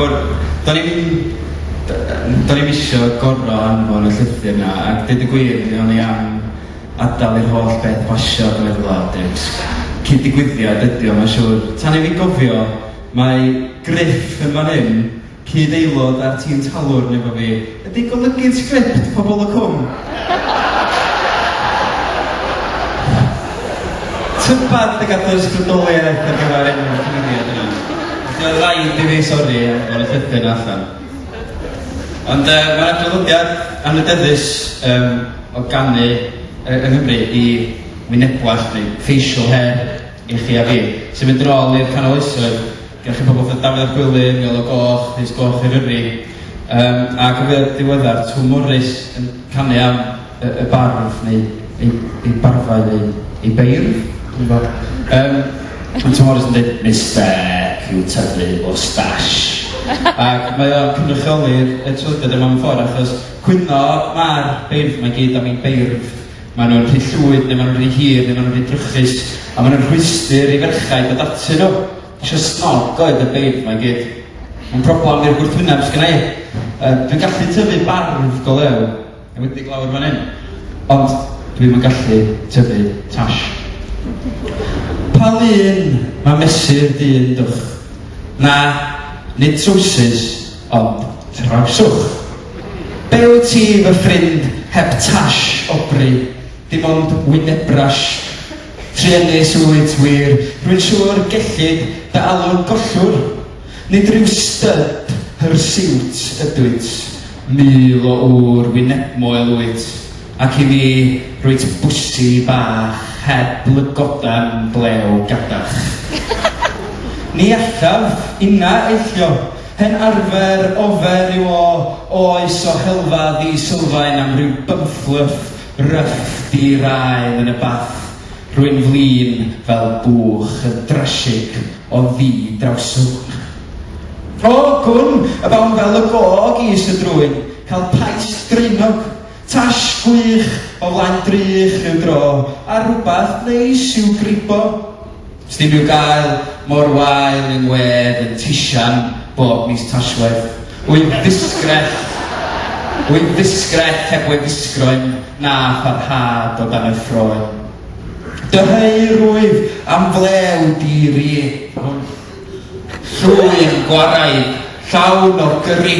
fawr. Do'n i'm do'n i'm isio goro anfon y llythyr 'na ac deud y gwir mi o'n i am adael i'r holl beth basio ac yn meddwl o duw cyd-ddigwyddiad ydi o mae'n siŵr. Tan i fi gofio mae Gruff yn fan hyn Cyd-aelod ar Tîm Talwrn efo fi ydy golygydd sgript Pobol y Cwm. Tybed lle gath yr ysbrydoliaeth ar gyfer enw'r cymeriad yna? Felly oedd rhaid i fi, sori, anfon y llythyr 'na allan. Ond uh, mae'r adroddiad anrhydeddus um, o ganu uh, yng Nghymru i wynebwallt neu facial hair i chi a fi, sy'n mynd yn ôl i'r canol oesoedd. Gennych chi pobl fatha Dafydd ap Gwilym, Iolo Goch, Rhys Goch Eryri, yym a cofio diweddar Twm Morris yn canu am y, y barf neu ei, ei barfau neu ei beirdd, dwi'n gwybod. Um, Mae Twm Morris yn dweud, Mistake yw tyfu moustache. Ac mae o'n cynrychioli'r y traddodiad yma mewn ffordd achos cwyno mae'r beirdd 'ma i gyd am eu beirdd. Maen nhw'n rhy llwyd neu maen nhw'n rhy hir neu maen nhw'n rhy drychus a maen nhw'n rhwystr i ferchaid dod atyn nhw. Isio snog oedd y beirdd 'ma i gyd. Mae'n problem i'r gwrthwyneb sgynna i. Yy dwi'n gallu tyfu barf go lew, enwedig lawr fan hyn, ond dwi'm yn gallu tyfu tash. Pa lun mae mesur dyn dwch? Na, nid trowsus, ond trawswch. Be wyt ti, fy ffrind, heb tash obry, dim ond wynebrash Truenus wyt, wir, rwy'n siŵr gellid dy alw'n gollwr. Nid rhyw stud hirsute ydwyt, mul o ŵr wynebmoel wyt, ac i mi rwyt bwsi bach heb lygoden blew gadach. Ni allaf inna eillio, hen arfer ofer yw o, oes o helfa ddi-sylfaen am ryw bymfflwff Ryff di-raen yn y bath, rwy'n flin fel bwch yn drasig o ddi-drawswch. O, gwn y bawn fel y gog is y drwyn, cael paist draenog, tash gwych o flaen drych rhyw dro, a rhywbeth neis i'w gribo. Sdim i'w gael mor wael yng ngwedd yn tisian bob mis Tashwedd. Wy'n ddisgrell, wy'n ddisgrell heb wefusgroen na pharhad o dan y ffroen. Dyheu rwyf am flew di-ri, llwyn gwaraidd, llawn o'r gyri.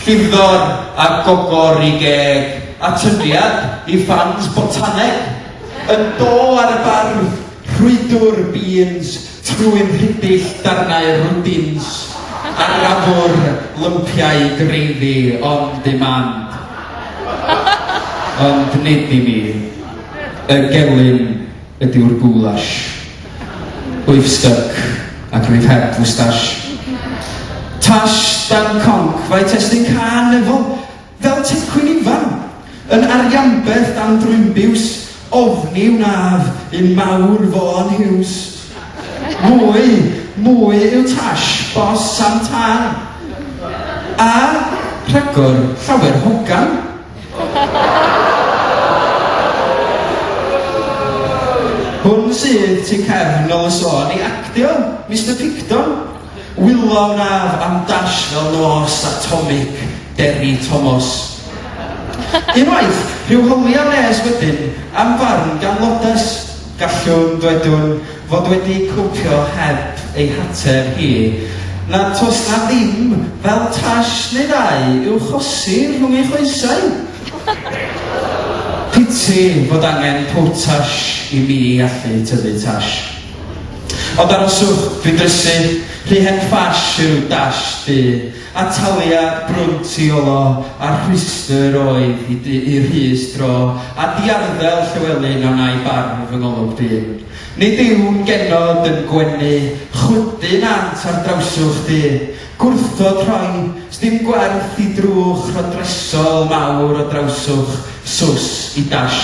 Llifddor a gogor i geg, atyniad i ffans botaneg. Yn do ar y barf, rhwydwr beans, trwyn rhidill darnau rwdins, arafwr lympiau greiddi on demand. Ond nid i mi. Y gelyn ydyw'r goulash. Wyf styc ac rwyf heb fwstash. Tash dan conc, fae testun cân efo, fel tecwyn Ifan, yn arianbeth dan drwynbiws, ofni wnaf un mawr Vaughan Hughes. Mwy, mwy yw Tash, bos am tân. A, rhagor, llawer hogan. Hwn sydd tu cefn ôl y sôn i actio, Mister Picton. Wylo wnaf am dash fel nos atomic, Deri Tomos. Unwaith, rhyw holiad nes wedyn am farn gan lodes. Gallwn, dwedwn, fod wedi cwpio heb ei hateb hi, nad oes 'na ddim fel tash neu ddau i'w chosi rhwng ei choesau. Piti fod angen potash i mi allu tyfu tash. Ond aroswch, dwi'n drysu, rhy hen ffash i ryw dash du, Ataliad brwnt i Iolo, a rhwystr oedd i du i Rhys dro, a diarddel Llewelyn a wnâi barn fy ngolwg dyn. Nid yw'n genod yn gwenu, chwydu nant ar drawswch du, gwrthod rhoi, sdim gwerth i drwch rhodresol mawr o drawswch, sws i dash.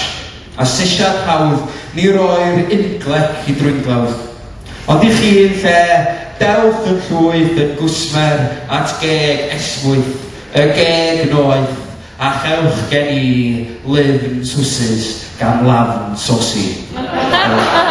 Asesiad hawdd, ni roir unglec i drwynglawdd. Ond i chi yn lle, dewch yn llwyth yn gwsmer at geg esmwyth, y geg noeth, a chewch gen i lyfn swsys gan lafn sosi. Diolch.